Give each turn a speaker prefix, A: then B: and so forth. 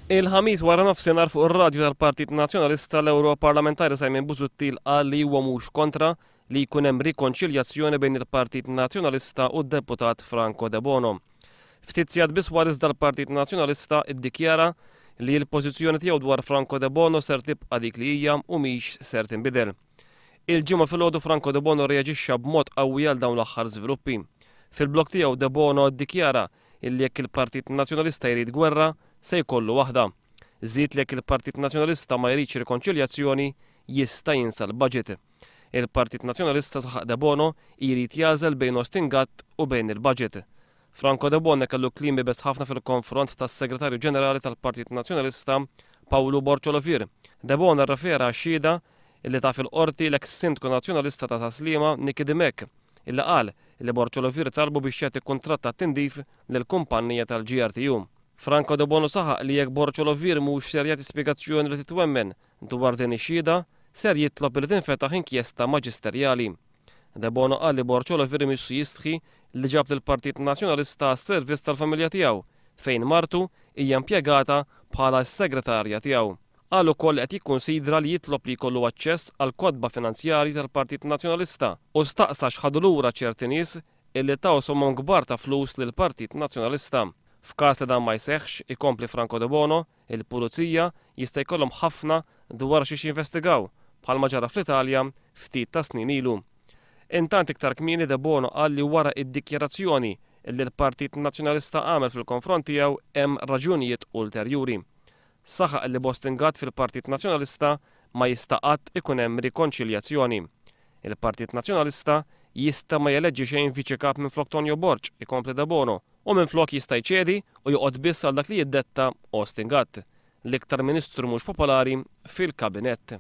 A: Il-Ħamis wara nofsinhar fuq ir-radju tal-Partit Nazzjonalista l-Ewroparlamentari Simon Busuttil qal li huwa mhux kontra li jkun hemm rikonċiljazzjoni bejn il-Partit Nazzjonalista u d-Deputat Franco Debono. Ftit sigħat biss wara iżda l-Partit Nazzjonalista iddikjara li l-pożizzjoni tiegħu dwar Franco Debono ser tibqa' dik li hija u mhix ser tinbidel. Il-Ġimgħa filgħodu Franco Debono rreaġixxa b'mod qawwi għal dawn l-aħħar żviluppi. Fil-blog tiegħu Debono ddikjara illi jekk il-Partit Nazzjonalista jrid gwerra, se jkollu waħda. Żied li jekk il-Partit Nazzjonalista ma jridx rikonċiljazzjoni, jista' jinsa l-budget. Il-Partit Nazzjonalista saħaq Debono jrid jagħżel bejn Austin Gatt u bejn il-budget. Franco Debono kellu kliem iebes ħafna fil-konfront tas-Segretarju Ġenerali tal-Partit Nazzjonalista Pawlu Borg Olivier. Debono rrefera għax-xhieda illi ta fil-Qorti l-eks Sindku Nazzjonalista ta' Tas-Sliema Nicky Dimech illi qal li Borg Olivier talbu biex jagħti kuntratt ta' tindif lill-kumpannija tal-GRTU. Franco Debono saħaq li jekk Borg Olivier mhux ser jagħti spjegazzjoni li titwemmen dwar din ix-xhieda, ser jitlob li tinfetaħ inkjesta maġisterjali. Debono qal li Borg Olivier imissu jistħi li ġab lill-Partit Nazzjonalista għas-servizz tal-familja tiegħu, fejn martu hija impjegata bħala s-segretarja tiegħu. Qal ukoll li qed jikkunsidra li jitlob li jkollu aċċess għall-kotba finanzjarji tal-Partit Nazzjonalista u staqsa x'ħadu lura ċerti nies illi taw somom kbar ta' flus lill-Partit Nazzjonalista. F'każ li dan ma jseħħx, ikompli Franco Debono, il-Pulizija jista' jkollhom ħafna dwar xiex jinvestigaw, bħalma ġara fl-Italja ftit tas-snin ilu. Intant iktar kmieni Debono qal li wara id-dikjarazzjoni illi l-Partit Nazzjonalista għamel fil-konfront tiegħu hemm raġunijiet ulterjuri. Saħaq li b'Austin Gatt fil-Partit Nazzjonalista ma jista' qatt ikun hemm rikonċiljazzjoni. Il-Partit Nazzjonalista jista' ma jeleġġi xejn Viċi Kap minflok Tonio Borg, ikompli Debono, u minflok jista' jċedi u joqgħod biss għal dak li jiddetta Austin Gatt, l-iktar Ministru mhux popolari fil-Kabinett.